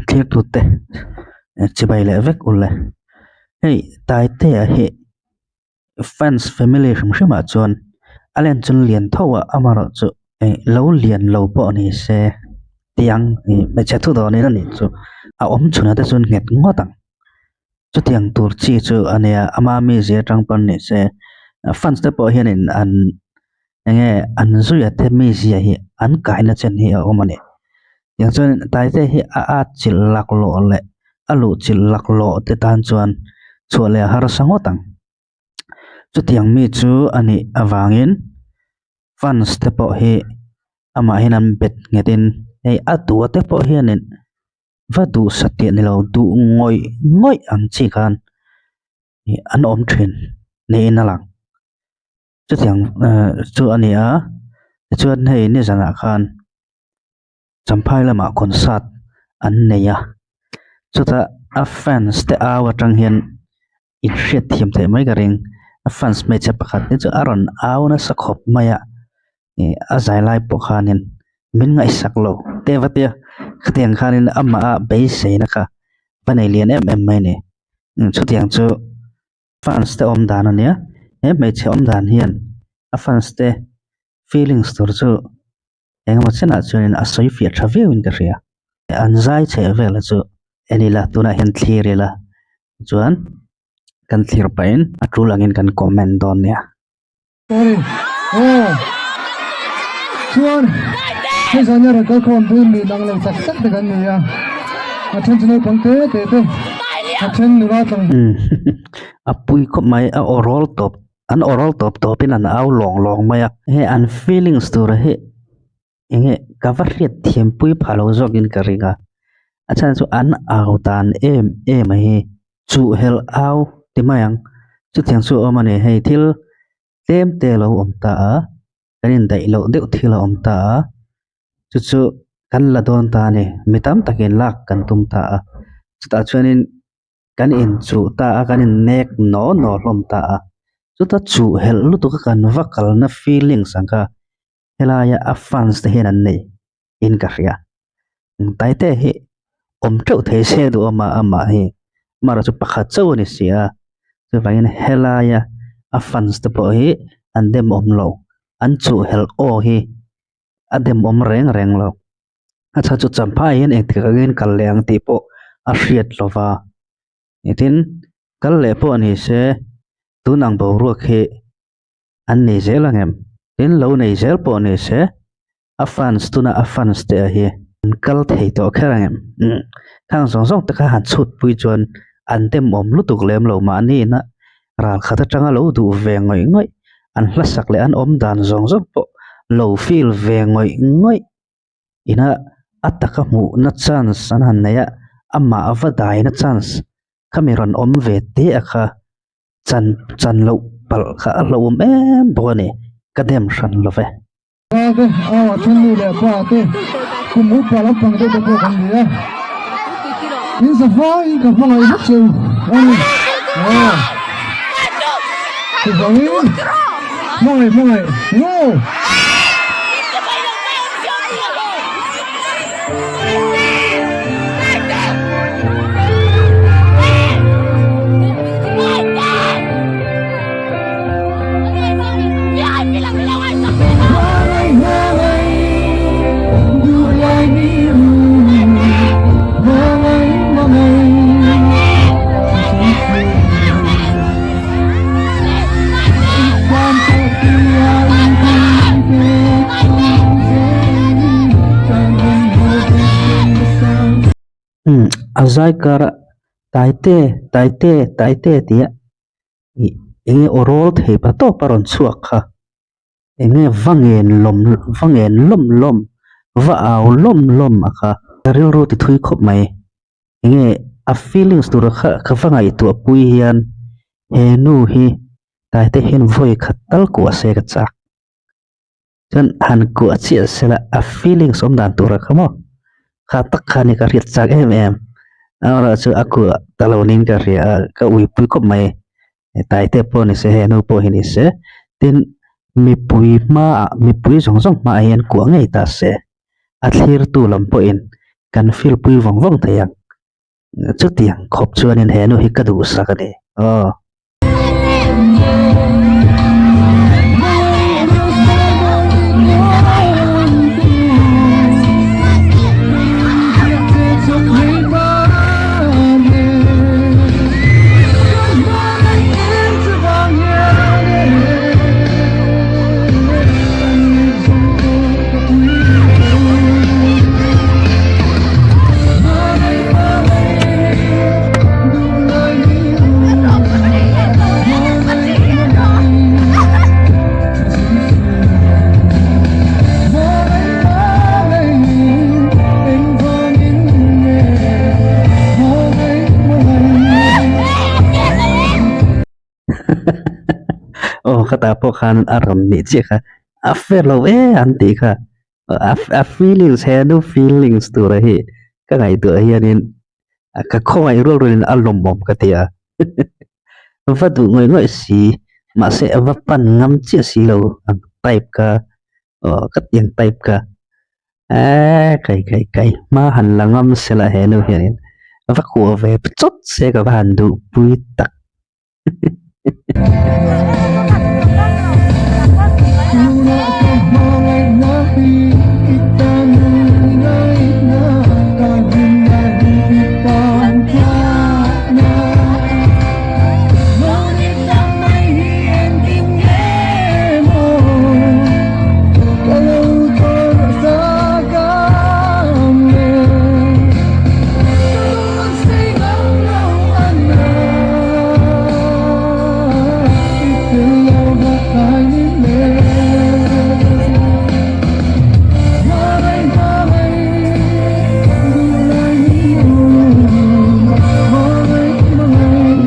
Thlir tute chibai leh vek ule hei Taitea hi fans family hrim hrim ah chuan a len chu lian tho a amaherawhchu ih lo lian lo pawh ni se tiang ih hmeichhe thu dawn in a nih chu a awm chhun ah te chuan nghet ngawt ang chutiang tur chi chu a nia ama mizia atang pawn ni se fans te pawh hian in an enge an zuia te mizia hi an kaina chen hi a awm a ni tiang chuan Taite hi a at chilh laklawh leh a luh chilh laklawh te tan chuan chhuah leh a harsa ngawt ang chutiang mi chu a nih avangin fans te pawh hi amah hian an bet nghet in hei a duh a te pawh hianin va duh satliah ni lo duh ngawih ngawih ang chi khan ih an awm thin niin a lang. Chutiang chu a ni a tichuan hei nizanah khan Champhai lamah concert an nei a chutah a fans te au atang hian inhriat thiam theih mai ka ring a fans hmeichhe pakhat hi chu a rawn au nasa khawp mai a ih a zai lai pawh khanin min ngaihsak lo te va tia khatiang khanin amah a beiseina kha va nei lian em em mai a ni chutiang chu. Fans te awm dan a nia he hmeichhe awm dan hian a fans te feelings tur chu engemaw chenah chuanin a sawi fiah tha viau in ka hria an zai chheh vel chu en ila tunah hian thlir ila chuan kan thlir pahin a tul angin kan comment dawn nia. Sorry. Aw. Chuan hei zan hian rawn kal khawm pui mi dang lo tak tak te kan ni a. A then chu naupang te te te. A then nula tlang. A pui khawp mai a aw rawl tawp an aw rawl tawp tawp in an au lawng lawng mai a. Hei an feelings tur hi enge ka va hriat thiam pui phah lo zawk in ka ring a. A chhan chu an au dan em em a hi chuh helh au ti mai ang chutiang chu a awm a ni hei thil tlem te a lo awm ta a kan indaih loh deuh thil a awm ta a chu chu kan la dawn ta a ni mi tam takin lak kan tum ta a chutah chuanin kan inchuh ta a kan innek naw naw hlawm ta a chuta chuh helh lutuk a kan va kalna feelings ang kha helaia a fans te hian an nei in ka hria Taite hi awm teuh thei se duh awm a amah hi amaherawh chu pakhat chauh a ni si a chuvangin helaia a fans te pawh hi an dem awm lo an chuh helh aw hi a dem awm reng reng lo a chhan chu champhai hian engtik angin kal leh ang tih pawh a hriat lo va tin kal leh pawh ni se tun ang boruak hi. an nei zel ang em? Tin, lo nei zel pawh ni se, a fans tuna a fans te a hi an kal thei tawh kher ang em? Umm, khang zawng zawng te kha han chhut pui chuan an demawm lutuk lem lo mahni ina ral khat atanga lo duh ve ngawih ngawih, an hlasak leh an awm dan zawng zawng pawh lo feel ve ngawih ngawih ina a taka hmuhna chance an han nei a, amah va daina chance khami rawn awm ve te a kha. Chan chan loh palh kha a hlauhawm em bawk a ni, ka dem hran lo ve. Pa te, au a then nu leh pa te, kum upa lampang deuh te pawh kan ni a. In zafaiin ka hmangaih vek che u a ni. Aw. Chuvangin hmangaih hmangaih ngaw. Umm a zai kar a taite taite taite tih a ih eng nge aw rawl thei pa tawp a rawn chhuak kha eng nge va ngen lawm va ngen lawm lawm va au lawm lawm a kha ka rilru ti thui khawp mai eng nge a feelings tur kha ka va ngaihtuah pui hian he nu hi taite hian vawi khat tal kuah se ka chak. Chuan han kuah chiah sela a feelings awm dan tur a kha maw kha tak kha ni ka hriat chak em em amaherawh chu a kuah ta lo niin ka hria a ka uipui khawp mai taite pawh ni se henu pawh hi ni se tin mipui hmaah mipui zawng zawng hmaah hian kuah ngei ta se a thlirtu lam pawhin. Kan feel pui vawng vawng thei ang. Chutiang khawp chuanin he nu hi ka duhsak a ni. Aw. Aw ka tah pawh khan a rawn nih chiah kha a fair lo e an tih kha a feelings he nu feelings tura hi ka ngaihtuah hianin ka khawngaih rual rualin a lawmawm ka ti a va duh ngawih ngawih si mahse va pan ngam chiah si lo ang type kha aw ka ti ang type kha eee kai kai kai hma han la ngam sela he nu hianin va kuah ve chawt se ka va han duh pui tak.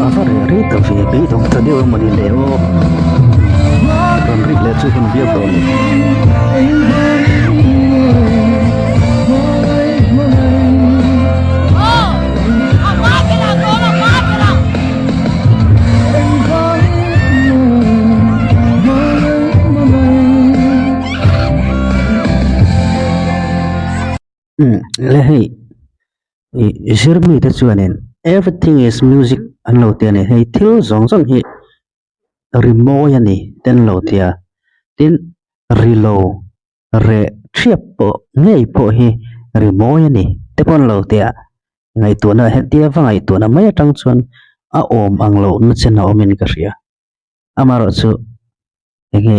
A va reh rei ta ve beidawng ta deuh emaw ni le aw rawn rik leh chu hun viau tawh a ni. Le hei ih zirmi te chuanin everything is music an lo ti a ni hei thil zawng zawng hi rimawi a ni te an lo ti a tin rilo reh thiap pawh ngei pawh hi rimawi a ni te pawh an lo ti a ngaihtuahna hetia va ngaihtuahna mai atang chuan a awm ang loh na chen a awmin ka hria amaherawh chu enge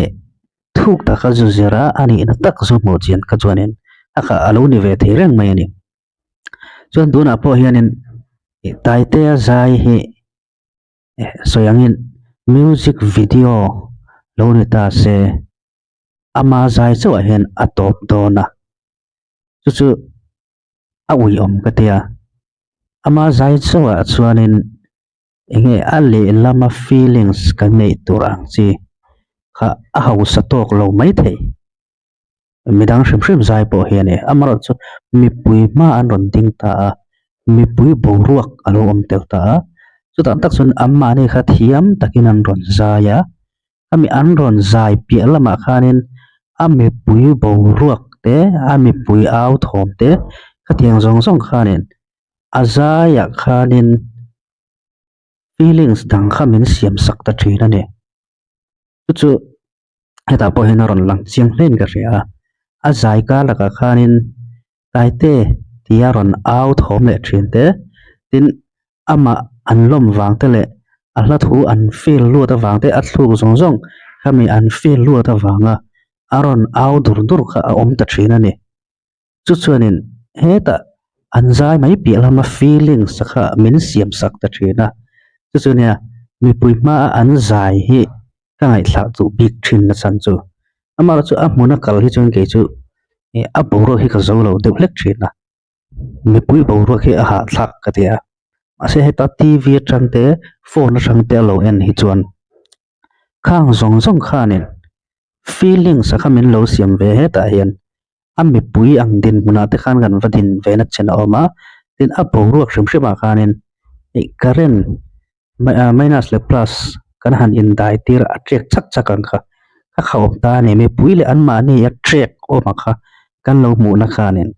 thuk taka zu zir a a nihna tak zu hmuh chian kha chuanin a kha a lo ni ve thei reng mai a ni chuan tunah pawh hianin Taitea zai hi sawi angin music video lo ni ta se. Ama zai chauhah hian a tawp dawn a, chu chu a uiawm ka ti a, ama zai chauhah chuanin eng nge a lehlama feelings kan neih tur ang chi kha a hausa tawk lo maithei, midang hrim hrim zai pawh hi a ni, amaherawhchu mipui hma an rawn ding ta a, mipui boruak a lo awm tel ta a, chutah tak chuan anmahni kha thiam takin an rawn zai a. Ami an rawn zai piah lamah khanin a mipui boruak te a mipui au thawm te khatiang zawng zawng khanin a zaiah khanin feelings dang kha min siam sak ta thin a ni. Chu chu hetah pawh hian a rawn lang chiang hlein ka hria a, a zai kar lakah khanin Taite tia rawn au thawm leh thin te, tin amah an lawm vang te leh a hla thu an feel lut avang te a thluk zawng zawng khami an feel lut avanga a rawn au dur dur kha a awm ta thin a ni. Chu chuanin hetah an zai mai piah lama feelings kha min siam sak ta thin a, chu chu nia mipui hmaa an zai hi ka ngaihthlah duh bik thin na chhan chu amaherawhchu a hmuna kal hi chuan kei chu ih a boruak hi ka zo lo deuh hlek thin a mipui boruak hi a hahthlak ka ti a mahse heta t v atang te phone atang te a lo en hi chuan khang zawng zawng khanin feelings a kha min lo siam ve hetah hian a mipui ang dinhmunah te khan kan va din ve na chen a awm a tin a boruak hrim hrim ah khanin ih current minus leh plus kan han indai tir a trek chak chak ang kha a kha awm ta a ni mipui leh anmahni a trek awm ang kha kan lo hmuhna khanin.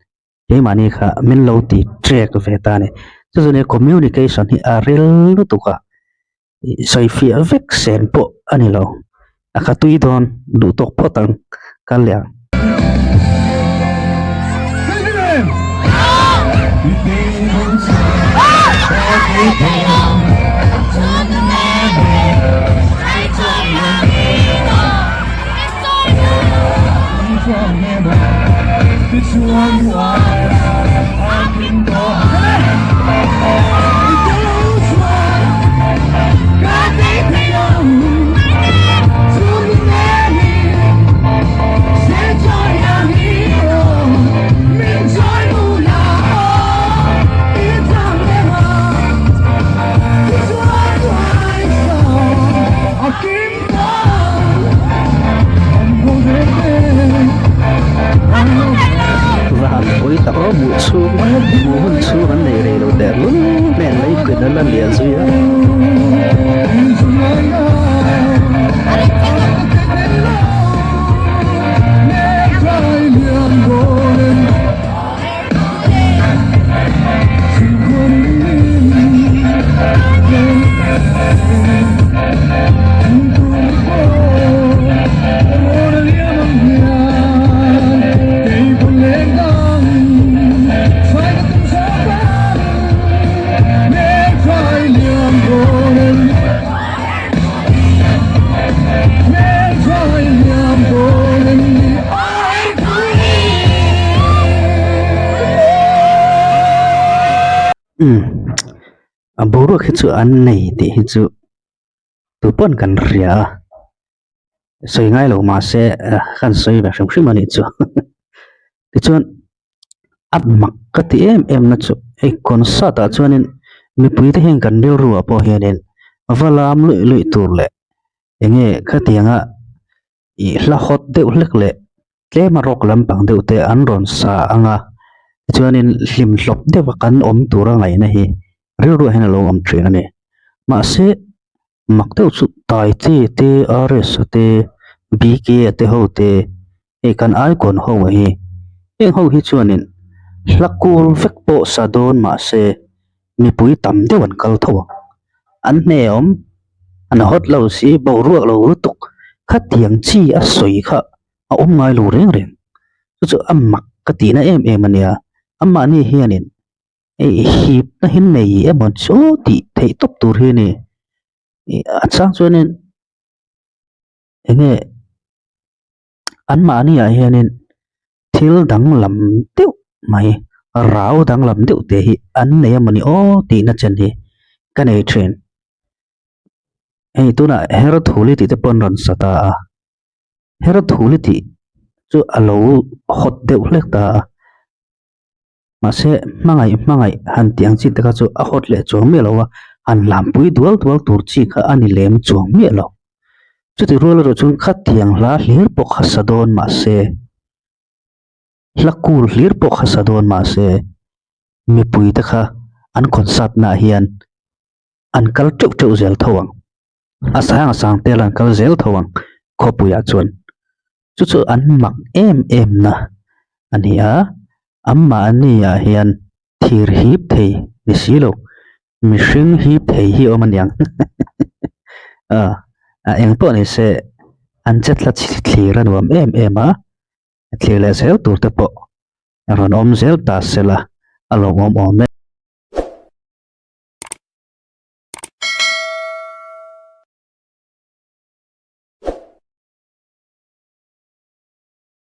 Keimahni kha min lo ti trek ve ta a ni. Chu chu nia communication hi a ril lutuk a, sawi fiah vek sen pawh a ni lo. A kha tui dawn duh tawk phawt ang kal leh ang. Va han pawi tak aw hmuh chhung hmuh hun chhung an nei rei lo teh lul nen lei pin a la lian zui a. Umm a boruak hi chu an nei tih hi chu tu pawn kan hria a sawi ngai lo mahse kan sawi ve hrim hrim a nih chu tichuan a mak ka ti em em na chu hei concert ah chuanin mipui te hian kan rilru ah pawh hianin va lam luih luih tur leh enge khatianga ih hla hawt deuh hlek leh tlem a rawk lampang deuh te an rawn sa ang a tichuanin hlim hlawp deuh a kan awm tur a ngaihna hi rilru ah hian a lo awm thin a ni mahse mak deuh chu Taite te R S a te B K a te ho te hei kan icon ho hi heng ho hi chuanin hla kul vek pawh sa dawn mahse mipui tam deuh an kal tho ang an hne awm an hawt lo si boruak lo lutuk khatiang chi a sawi kha a awm ngai lo reng reng chu chu a mak ka tihna em em a nia amahni hianin hei hip na hi nei emaw chu tih theih tawp tur hi a ni ih a chang chuanin eng nge anmahni ah hianin thil danglam deuh mai rau danglam deuh te hi an nei a mawni aw tihna chen hi ka nei thin hei tunah her thuli tih te pawh an rawn sa ta a her thuli tih chu a lo hawt deuh hlek ta a mahse hmangaih hmangaih han tih ang chi te kha chu a hawt leh chuang miah lo a han lampui dual dual tur chi kha a ni lem chuang miah lo chuti rual erawh chuan khatiang hla hlir pawh kha sa dawn mahse hla kul hlir pawh kha sa dawn mahse mipui te kha an concert naah hian an kal teuh teuh zel tho ang. A sang a sang tel an kal zel tho ang khawpuiah chuan chu chu an mak em em na a ni a anmahni ah hian thir hip thei ni si lo mihring hip thei hi a awm a niang a eng pawh ni se an che tla thlir a nuam em em a thlir leh zel tur te pawh a rawn awm zel ta se la a lawmawm awm e.